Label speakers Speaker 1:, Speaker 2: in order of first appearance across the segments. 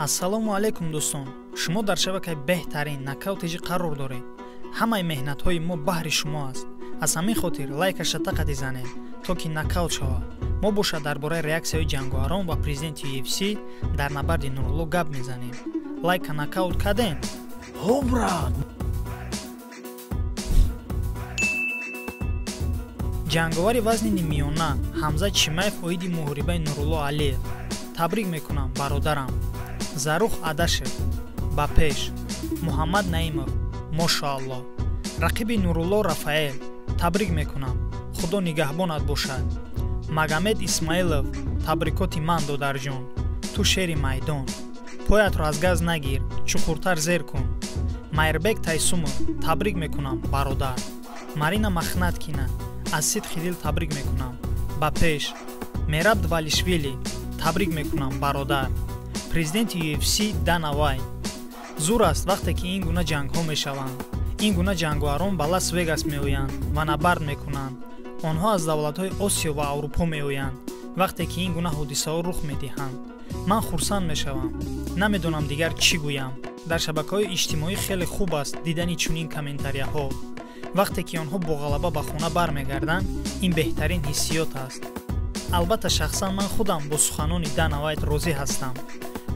Speaker 1: Ассалому алайкум дӯстон. Шумо дар шабакаи беҳтарин Нокаут ТЖ қарор доред. Ҳамаи меҳнатҳои мо баҳри шумо аст. Аз ҳамин хотир лайкаша тақади занед, то ки нокаут шавад. Мо бошад дар бораи реаксияҳои ҷанговарон ва президенти UFC дар набарди Нурулло гап мезанем. Лайка нокаут кардем?
Speaker 2: Ҳо, брат!
Speaker 1: Ҷанговари вазни ниммиёна Ҳамза Чимаев оиди муҳорибаи Нурулло Алиев. Табрик мекунам, бародарам. Зарух Адашев ба пеш. Муҳаммад Наимов, мошоаллоҳ. Рақиби Нурулло Рафаэл, табрик мекунам, худо нигаҳбонат бошад. Магомед Исмаилов, табрикоти ман, додарҷон, ту шери майдон. Поятро аз газ нагир, чуқуртар зер кун. Майрбек Тайсумов, табрик мекунам, бародар. Марина Махнаткина, аз сидқи дил табрик мекунам, ба пеш. Мераб Двалишвили, табрик мекунам, бародар. Президенти UFC Дана Вайт. Зур аст вақте ки ин гуна ҷангҳо мешаванд. Ин гуна ҷанговарон ба Лас Вегас меоянд ва набард мекунанд. Онҳо аз давлатҳои Осиё ва Аврупо меоянд. Вақте ки ин гуна ҳодисаҳо рух медиҳанд, ман хурсанд мешавам. Намедонам дигар чӣ гӯям. Дар шабакаҳои иҷтимоӣ хеле хуб аст дидани чунин комментарияҳо. Вақте ки онҳо бо ғалаба ба хона бармегарданд, ин беҳтарин ҳиссиёт аст. Албатта, шахсан ман худам бо суханони Дана Вайт розӣ ҳастам.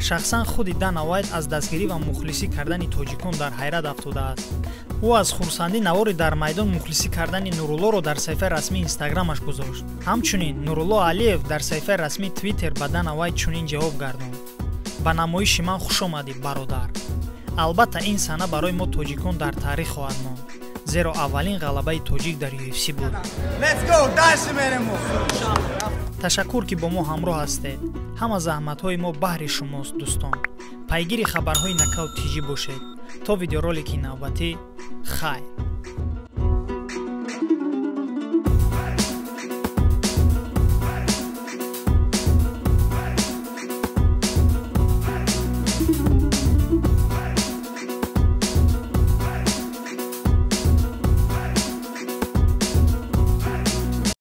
Speaker 1: Шахсан худи Дана Вайт аз дастгирӣ ва мухлисӣ кардани тоҷикон дар ҳайрат афтодааст. Ӯ аз хурсандӣ навори дар майдон мухлисӣ кардани Нуруллоро дар саҳифаи расмии Инстаграмаш гузошт. Ҳамчунин Нурулло Алиев дар саҳифаи расмии Твиттер ба Дана Вайт чунин ҷавоб гардонд: ба намоиши ман хуш омадӣ, бародар. Албатта, ин саҳна барои мо тоҷикон дар таърих хоҳад монд, зеро аввалин ғалабаи тоҷик дар UFC буд.
Speaker 2: Let's go, дальше мерем.
Speaker 1: Ташаккур, ки бо мо ҳамроҳ ҳастед. Ҳама заҳматҳои мо баҳри шумост, дӯстон. Пайгири хабарҳои Нокаут ТЖ бошед. То видеоролики навбатӣ, хайр.